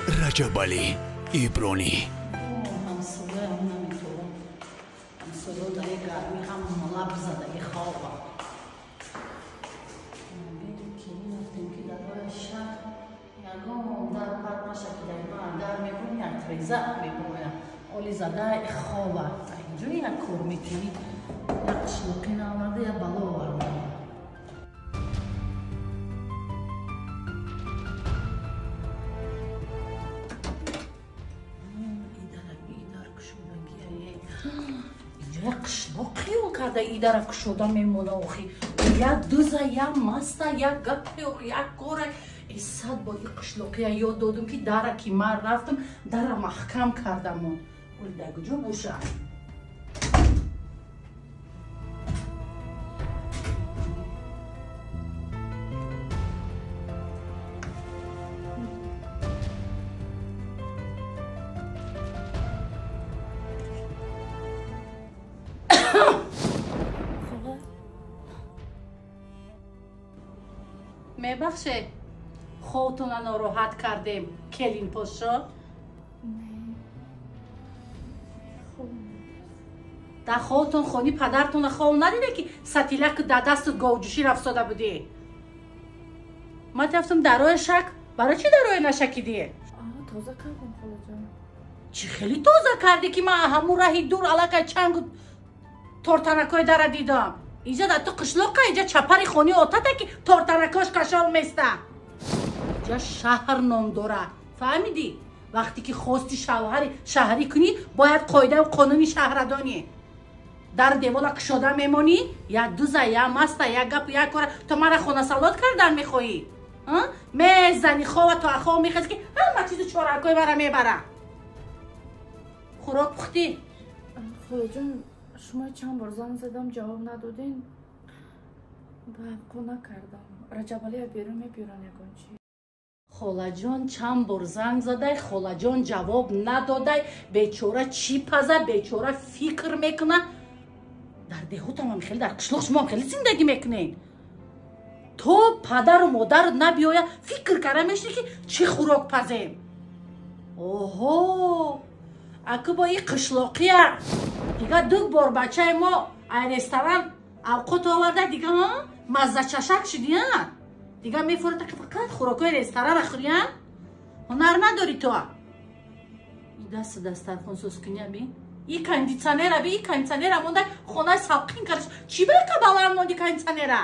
Раҷабалӣ Ибронӣ. Ҳамсояам наметавон. Ҳамсоя дар гармӣ ҳам лаб задаги хоба. Рафтем ки дар роя шак ягон дар пар наша ки дар ман дар мебурм як треза мебуроям. Оли зада хоба. Инҷо як кор мекунӣ, як қишлоқӣ наоварда, як бало оварда. Қишлоқ хиёл карда идара кушода мемона охи. Як дуза, як маста, як гапе охи, як кора. Сад бор и қишлоқия ёд додум ки дара ки ман рафтам, дара маҳкам кардамон. Оли дар куҷо боша? Мебахшед, хобтона нороҳат кардем, келин подшо? Дар хобтон хони падартона хоб надида ки сатилак дар дасту говҷӯшӣ рафтода будӣ? Ман рафтам дар роҳи шак, барои чӣ дар роҳи нашакидӣ? Тоза кардем, холаҷон. Чӣ хеле тоза кардӣ ки ман ҳамун раҳи дур аллакай чангу тортанакҳои дара дидам. Инҷа дар ту қишлоқа, инҷа чапари хони отата ки тортанакош кашол места. Инҷа шаҳр ном дора, фаҳмидӣ? Вақте ки хости шавҳари шаҳрӣ кунӣ, бояд қоидаву қонуни шаҳра донӣ. Дар девола кушода мемонӣ, як дуза, як маста, як гапу, як кора, то мара хонасалот кардан мехоҳӣ? Мезани хова то ахов мехез ки ҳама чизу чоракҳои мара мебара. Хӯрок пухтӣ? Холаҷон, шумо чанд бор занг задам, ҷавоб надодин. Баъқо накардам. Раҷабалия берун мебиёран ягон чи. Холаҷон чанд бор занг задай, холаҷон ҷавоб надодай. Бечора чӣ паза, бечора фикр мекуна. Дар деҳотам хеле, дар қишлоқ шумоам хеле зиндагӣ мекунед. То падару модарат набиёя, фикр карда мешинӣ ки чӣ хӯрок пазем. Оҳо, аку бо и қишлоқия дига ду бор бачаи мо ай ресторан авқот оварда, дига маззачашак шудӣ, дига мефорад фақат хӯрокҳои ресторанро хӯрӣ, ҳунар надорӣ то. И дасту дастархон созкунӣ би, и кондитсионера би, и кондитсионера монда хонаи салқин кард. Чӣ ба иқа баланд монди кондитсионера?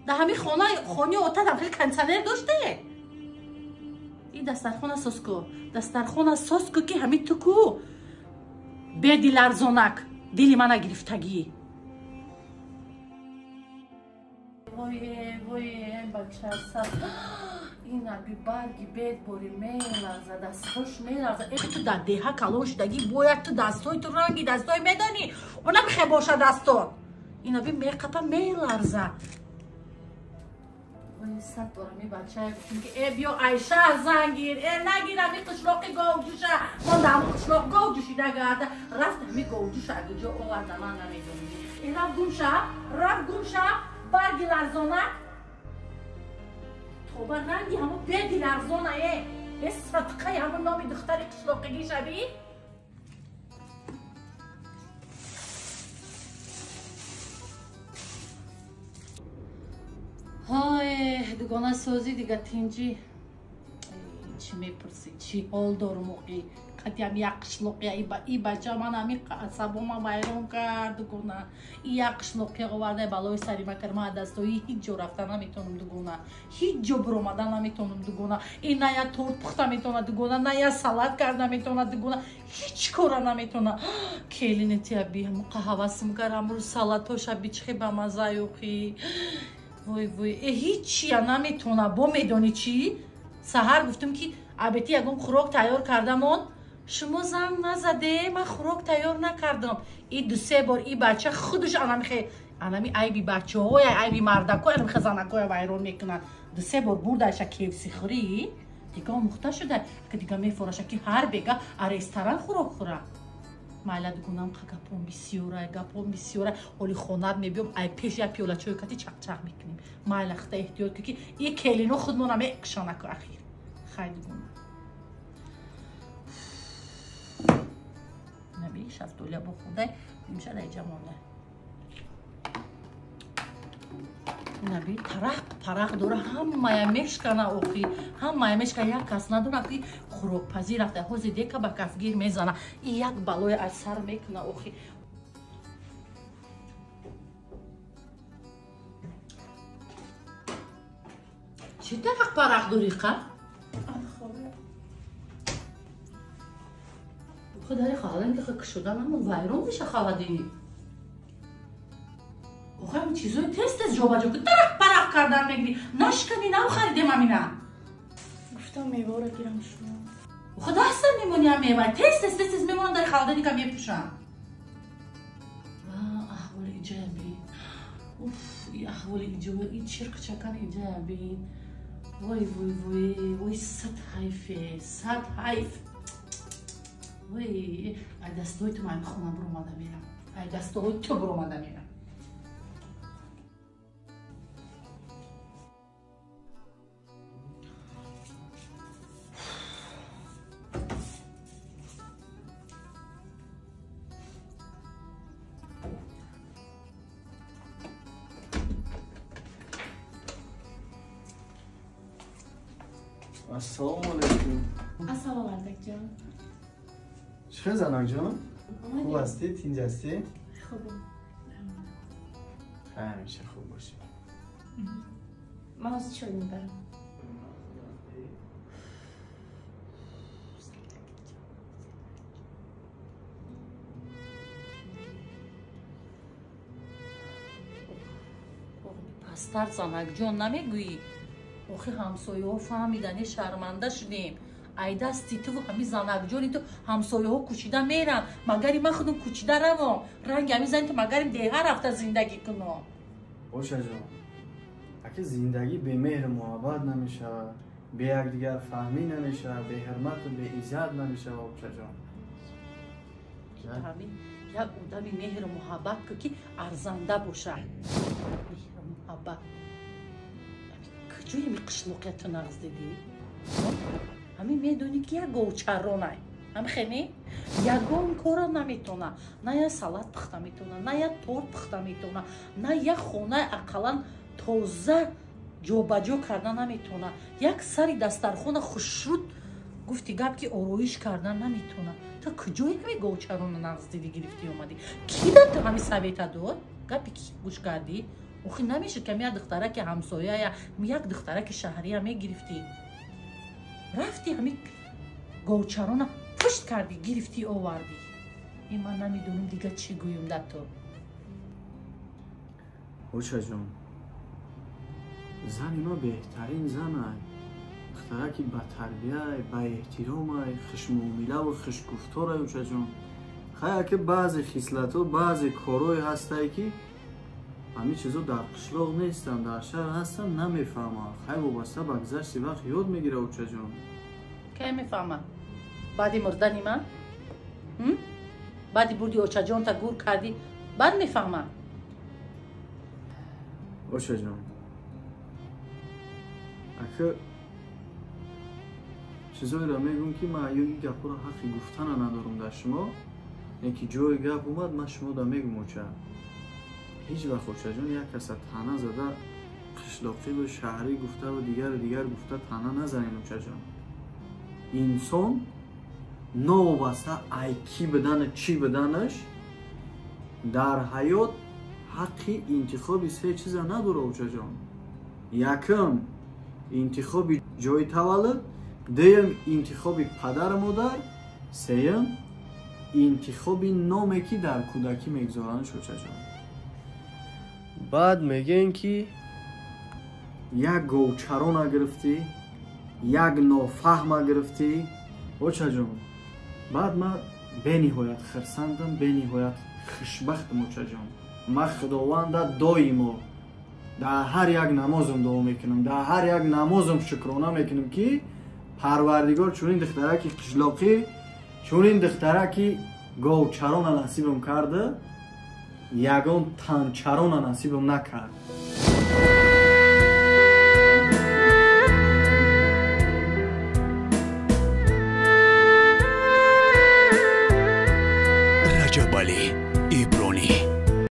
Дар ҳамин хона хони отатам хеле кондитсионер доште. И дастархона соз ку, дастархона соз ку ки ҳамин ту ку беди ларзонак дили мана гирифтагӣ. Вой, вой, бачаса, ина би барги бед бори меларза, дастҳош меларза. Э, ту дар деҳа калон шудагӣ, бояд ту дастҳои ту ранги дастҳои медонӣ, она бихе боша дастот. Ина би меқапа меларза. Вой, сад бор ҳами бачае гуфтем ки э биё Айша занг гир, э нагир ҳами қишлоқи говҷӯша. Монда ҳами қишлоқ говҷӯшида гарда. Рафт ҳами говҷӯша куҷо оварда ман намедонам. Э рафт гумша, рафт гумша, барги ларзонак. Тоба ранги ҳамун беди ларзона э. Э садқаи ҳамун номи духтари қишлоқигӣ шавӣ. Ҳой, дугона созӣ дига тинҷӣ. Чӣ мепурсӣ, чӣ ҳол дорум охи? Қатиам як қишлоқия и бача ман ҳами асабома вайрон кард дугона. И як қишлоқия оварда балои сари ма кард. Ман аз дастҳои ҳеҷ ҷо рафта наметавонам дугона. Ҳеҷ ҷо биромада наметавонам дугона. И на як торт пухта метавона дугона, на як салат карда метавона дугона. Ҳеҷ кора наметавона. Келинетия би ҳамун қаҳвасм кард, ҳамун салатҳоша би чӣ хел бамаззай охи. Вой, вой, э ҳечия наметавона. Бо медонӣ чӣ? Саҳар гуфтам ки абети ягон хӯрок тайёр кардамон, шумо занг назаде, ман хӯрок тайёр накардам. И дусе бор и бача худаш анамихе, анами айби бачаҳоя, айби мардакоя, анамихе занакоя вайрон мекунад. Дусе бор бурдаша кефси хӯрӣ, дига омӯхта шуда, ки дига мефораша ки ҳар бега а ресторан хӯрок хӯра. Майла дугунам қа гапом бисёра, гапом бисёра. Оли хонат мебиём, ай пеш як пиёла чой кати чақчақ мекунем. Майла хита эҳтиёт ку ки и келино худмона мекушонаку ахир. Хай дугуна. Шафтолия бо хӯрдай, нимша дар иҷа монда. Наби тарақ парақ дора, ҳамая мешкана охи, ҳамая мешкана, як кас надора ки хӯрокпазӣ рафта, ҳозир дека ба кафгир мезана, и як балое аз сар мекуна охи. Чӣ тарақ парақ дорӣ қа? Дари холодильник кушода намон, вайрон меша холодильник. Охи ҳамин чизои тез тез ҷобаҷо ки тарақ парақ кардан мегирӣ, нашкани нав харидем ҳамина. Гуфтам меваро гирам шумо. Охи дастам мемонӣ ҳам мева, тез тез тез тез мемонам дари холодильника мепӯшам. Аҳволи инҷая бин. Уф, и аҳволи инҷо, ин чиркчакани инҷая бин. Вой вой вой, вой сад ҳайфе, сад ҳайф. Вой, ай дастҳои ту ман хона буромада мерам. Ай дастҳои ту буромада мерам. Ассалому алайкум. Ассалому алайкум. Чӣ занакҷон? Хуб ҳастӣ? Тинҷ ҳастӣ? Хубам. Ҳамеша хуб бошӣ. Ман ҳозир чой мебарам. Пастар занакҷон намегӯӣ? Охи ҳамсояҳо фаҳмидани шарманда шудем. Ай дасти туву ҳами занакҷони ту ҳамсояҳо кӯчида мерам. Магари ман худум кӯчида равом. Ранги ҳами зани ту магарим деҳа рафта зиндагӣ кунам. Ошаҷон, аки зиндагӣ бемеҳру муҳаббат намешавад, бе якдигарфаҳмӣ намешавад, беҳурмату беиззат намешавад, очаҷон. Як одами меҳру муҳаббат ку ки арзанда бошад. Меҳру муҳаббат. Куҷои ҳами қишлоқияту нағз дидӣ? Ҳамин медонӣ ки як говчаронай. Ҳамхене? Ягон кора наметона. На як салат пухта метона, на як торт пухта метона, на як хонаи ақаллан тоза ҷобаҷо карда наметона. Як сари дастархона хушруд гуфти гап ки ороиш карда наметона. Ту куҷои ҳами говчарона нағз дидӣ гирифтӣ омадӣ? Ки дар ту ҳами совета дод? Гапи ки гӯш кардӣ? Охи намешуд ки як духтараки ҳамсояя, як духтараки шаҳрия мегирифтӣ. Рафти ҳами говчарона пушт кардӣ, гирифтӣ, овардӣ. Ин ман намедонам дига чӣ гӯям дар ту. Очаҷон, зани ман беҳтарин занай. Духтараки батарбияй, баэҳтиромай, хушмуомилаву хушгуфторай, очаҷон. Хай аки баъзе хислатҳо, баъзе корҳое ҳастае ки ҳамин чизо дар қишлоқ нестанд, дар шаҳр ҳастанд, намефаҳманд. Хай вобаста ба гузашти вақт ёд мегирад, очаҷон. Кай мефаҳмад? Баъди мурдани ман? Баъди бурди очаҷонта гур кардӣ, баъд мефаҳмад? Очаҷон, ака чизоеро мегӯм ки ман ин гапҳоро ҳаққи гуфтана надорам дар шумо, леки ҷои гап омад ман шумода мегӯм, оча. Ҳеҷ вақт очаҷон як каса таъна зада қишлоқиву шаҳрӣ гуфтаву дигару дигар гуфта таъна назанед, очаҷон. Инсон новобаста ай кӣ будану чӣ буданаш дар ҳаёт ҳаққи интихоби се чиза надорад, очаҷон. Якум интихоби ҷои таваллуд, дуюм интихоби падару модар, сеюм интихоби номе ки дар кӯдакӣ мегузоранаш, очаҷон. Баъд мегӯем ки як говчарона гирифтӣ, як нофаҳма гирифтӣ, очаҷон. Баъд ман бениҳоят хирсандам, бениҳоят хушбахтам, очаҷон. Ман худованда доимо дар ҳар як намозам дуо мекунам, дар ҳар як намозам шукрона мекунам ки парвардигор чунин духтараки қишлоқӣ, чунин духтараки говчарона насибам карда, ягон танчарона насибам накард. Раҷабалӣ Ибронӣ.